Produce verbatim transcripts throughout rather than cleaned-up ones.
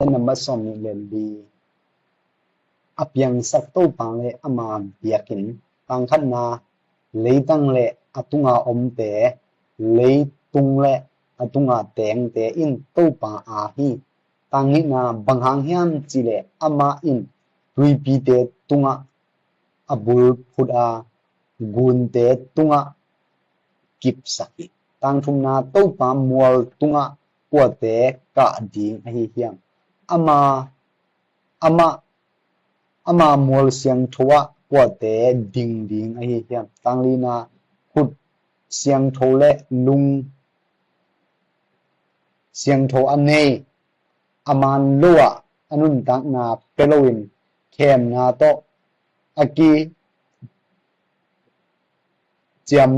Late nambat sawm nih le li. A piangsak Topa le ama biakinn. Tang khatna, leitang le a tunga omte, leitung le a tunga tengte in Topa aa hi. Tang nihna, bang hang hiam cih leh amah in tuipite tungah a bul phut a, gunte tungah kipsak hi. Tang thumna, Topa mual tungah kuate kah ding ahi hiam? Ama, ama, ama mual siangtho ah kuate ding ding ahi hiam? Tang lina, khut siangtho le lung siangtho a nei, a man lo ah a nuntakna pia loin khemna tawh a kiciam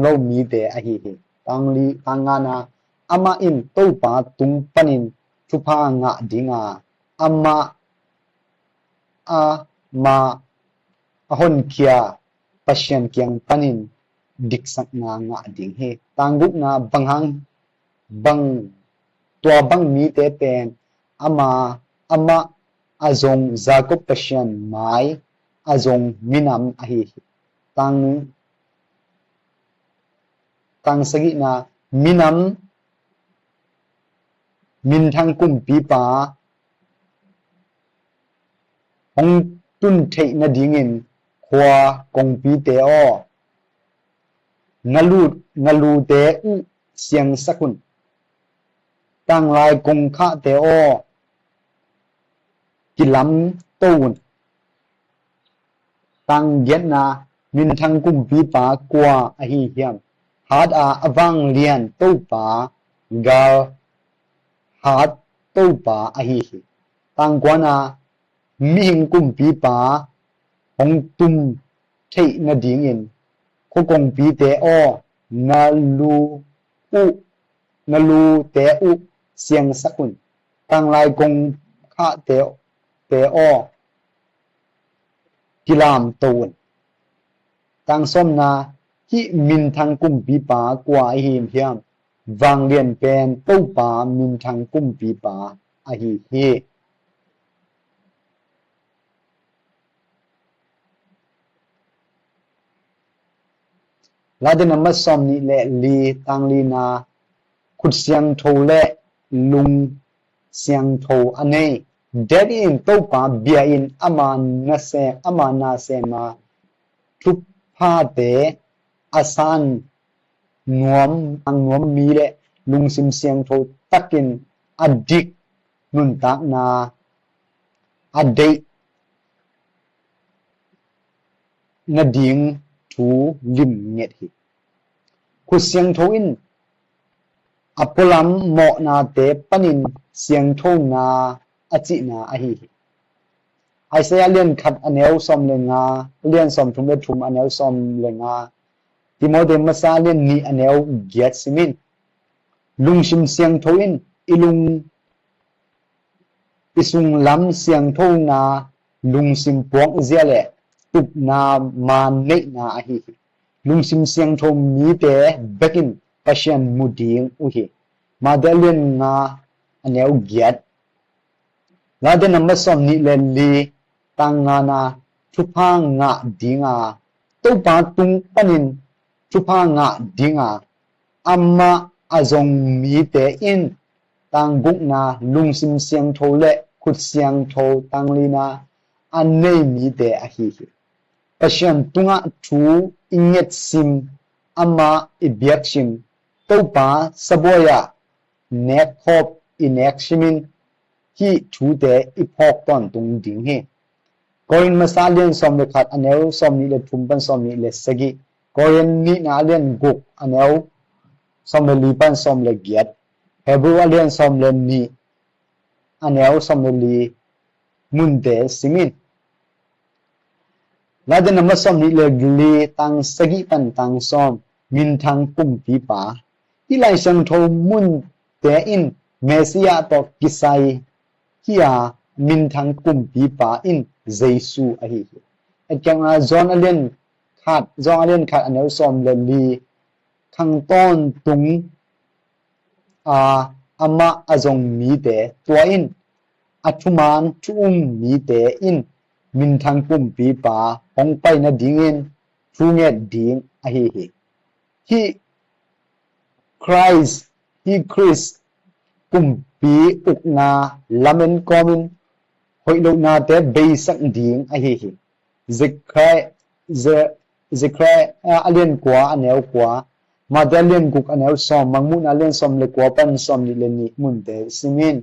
lo mite ahi hi. Tang li, tang ngana, amah in Topa tung panin thupha ngah ding a, amah a ma a honkhia Pasian kiang panin diksakna ngah ding hi. Tang gukna, bang hang, bang, tua bang mite pen ama, amah a zong Jacob Pasian mai a zong minam ahi hi. Tang, tang sagihna, minam, minthang kumpipa hong tun theih nadingin khua kongpite aw, na lu, na lute uh siangsak un. Tanglai kongkhahte aw, kilamto un. Tang giatna, minthang kumpipa kua ahi hiam? Hat a, a vanglian Topa, gal hat Topa ahi hi. Tang kuana, mihing kumpipa hong tum theih nadingin khua kongpite aw, na lu uh, na lute uh siangsak un. Tanglai kongkhahte, te aw, kilamto un. Tang sawmna, hih minthang kumpipa kua ahi hiam? Vanglian pen Topa minthang kumpipa ahi hi. Late nambat sawm nih le li, tang lina, khut siangtho le lung siangtho a nei, David in Topa bia in ama na sem, ama na sem a, thuphate a san nuam, ang nuam mi le lungsim siangtho takin a dik nuntakna a deih nading thu lim nget hi. Khut siangtho in a pualam mawhnate panin siangthona a cihna ahi hi. Isaiah lian khat a neu sawm le nga, lian sawm thum le thum a neu sawm le nga, Timothy masa lian nih a neu giat simin, lungsim siangtho in i lung, i sunglam siangthona lungsim puak zia le tupna maan neihna ahi hi. Lungsim siangtho mite bekin Pasian mu ding uh hi. Matthai lian nga a neu giat. Late nambat sawm nih le li, tang ngana, thupha ngah dinga, Topa tung panin thupha ngah dinga, amah a zong mite in, tang gukna, lungsim siangtho le khut siangtho, tang lina, a nei mite ahi hi. Pasian tungah thu i ngetsim, amah i biaksim, Topa sabuai-ah nekkhop i neksimin, hih thute i phawk tawntung ding hi. Korin masa lian sawm le khat a neu sawm nih le thum pan sawm nih le sagih. Korin nihna a lian guk a neu sawm le li pan sawm le giat. Hebru a lian sawm le nih a neu sawm le li munte simin. Late nambat sawm nih le li, tang sagih pan tang sawm, minthang kumpipa. Hih Lai Siangtho munte in Messiah tawh kisai hi a, minthang kumpipa in Jesu ahi hi. Etkeng a John a lian khat, John a lian khat a neu sawm le li, khang tawntung a, amah a zong mite, tua in a thuman thu um mite in minthang kumpipa hong pai nadingin thunget ding ahi hi. Hih Christ, hih Christ kumpi ukna lamen kawmin hoih lohnate beisak ding ahi hi. Zechariah, Ze-, Zechariah a lian kua a neu kua, Matthai a lian guk a neu sawm, Mangmuhna a lian sawm le kua pan sawm nih le nih munte simin,